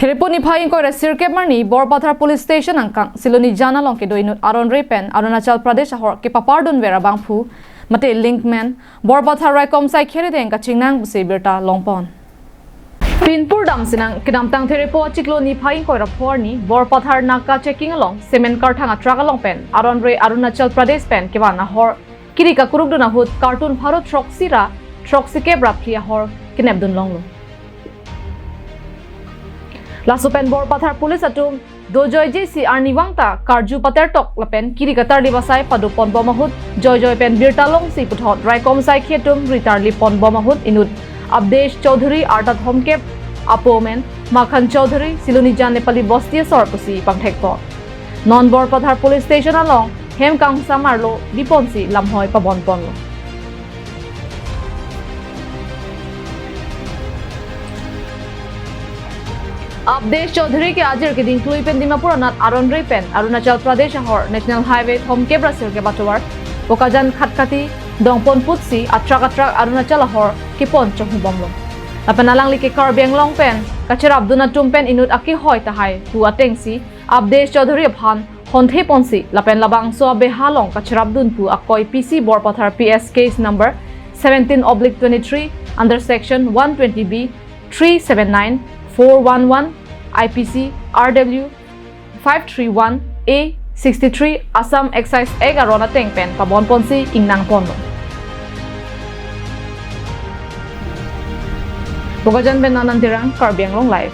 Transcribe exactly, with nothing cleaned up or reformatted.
Therepo niphai ingkoi ra sirkep arni Borpathar Police Station angkang Silonijan along kedo inut aron-re pen Arunachal Pradesh ahor kepapardunver abangphu mate linkmen Borpathar Raikom Saikhi arideng kachingnang pusi birta longpon. Pinpur damsinang kedamtang Therepo achiklo niphai ingkoi ra pho arni Borpathar Naka checking along cement karthang atruck along pen aron-re Arunachal Pradesh pen kevan ahor kiri kakurukdun ahut kartun pharo throksi ra throksikep ra phli ahor kenepdun longlo. Laso pen Borpathar Police atum dojoijesi arnivang ta karju patertok lapen kiri katarlip asai padoponbom ahut joijoi pen birta longsi puthot Raikom Saikhi atum ritarlipponbom ahut inut Abdesh Chowdhury arta thomkep apo amen Makhan Chowdhury Silonijan Nepali Bosti asor pusi pangthekpo. Non Borpathar Police Station along hem kangsam arlo biponsi lamhoi pabonponlo. Abdesh Chowdhury ke ajir keding klui pen Dimapur anat aron-re pen Arunachal Pradesh ahor National Highway thomkep ra sirkep atovar Bokajan Khatkhati dongpon putsi atruck atruck Arunachal ahor kepon chonghubomlo. Lapen alangli ke Karbi Anglong pen kacherapdun atum pen inut akehoi tahai pu atengsi Abdesh Chowdhury aphan hontheponsi lapen labangso abeha along kacherapdun pu akoi P C Borpathar P S case number seventeen oblique twenty-three under section one twenty B, three seven nine, four one one, I P C R W five three one A sixty-three Assam Excise Act aron ateng pen pabonponsi ingnangponlo. Bokajan pen Nanan Terang, Karbi Anglong Live.